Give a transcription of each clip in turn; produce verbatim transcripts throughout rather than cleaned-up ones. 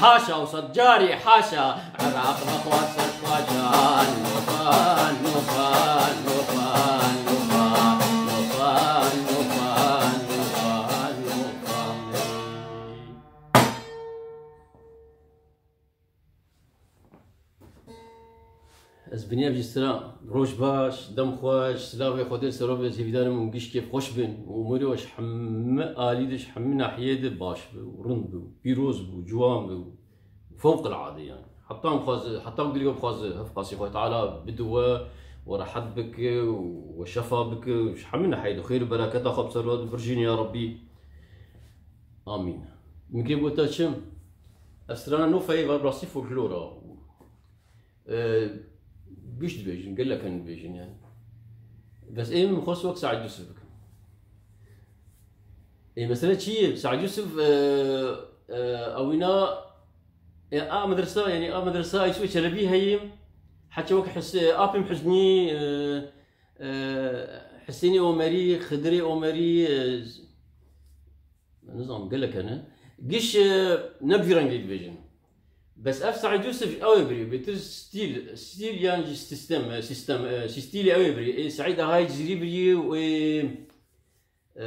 حاشا وصد جاري حاشا. عراق مخوات سرقاشا. نوفا، نوفا، نوفا، نوفا، نوفا، نوفا، نوفا، نوفا. Ez biniyem ji sira. Roj baş, dem xweş, silavê Xwedê ser we be, hêvîdarim hûn giş kêf xweş bin û umûrê we ji hemî alî de, ji hemî nahiyê de baş be û rind be û pîroz be û ciwan be û fewqilade yani. Heta em xwaze, heta em girêk bixwaze, hev qasî Xwedê Teala bide we, we rehet bike û we şefa bike û ji hemî nahiyê de xêr û bereketa xwe bi ser we de birjîne ya Rebbî. Amîn. Min kê gota çi? Ev strana Nofayê ve rastî folklor a. E, giş dibêjin, gelek hene dibêjin yani. Bes ê min xwest wek Seîd Yusuf bikim. Ê mesele çi ye? Seîd Yusuf, e, e, ewîna, e, a medresa, yani a medresa Yusuf Çelebî heye. Heçe wek His-, e, Apim Husnî, e, e, Hisênê Omerî, Xidirê Omerî, e, Nizam gelek hene. Giş, e, ne bi vî rengê dibêjin. Bes ev Seîd Yusuf ew ê birî, bêtir stîl, stîl yan jî sistem, e, sistem, e, stîlê ew ê birî. Ê Seîd Axayê Cizîrî birî û ê, e,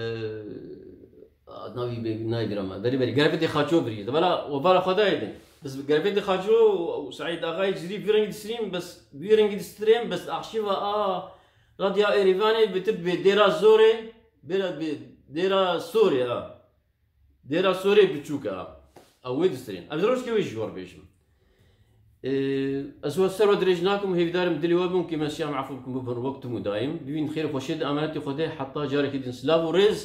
navî bê-, nayê bîra me. Berî berî, Gervêtê Xaço birî. Di bela, we bala xwe dayê din. Bes Gervêtê Xaço û Seîd Axayê Cizîrî vî rengî distirîn, bes vî rengî distirên, bes arşîva a Radya Êrîvanê bêtir bê Dêra Zorê, bêra bê Dêra Sorê a. Dêra Sorê biçûk a. A wê distirên. Ez rojkê wê ji we re bêjim. Ee, ez we ser we dirêj nakim, hêvîdarim dilê we bim, kêmesiya min efû bikim, bibin wek tim û dayim. Bibîn xêr û xweşiyê de, emanetê Xwedê, heta carekê din silav û rêz.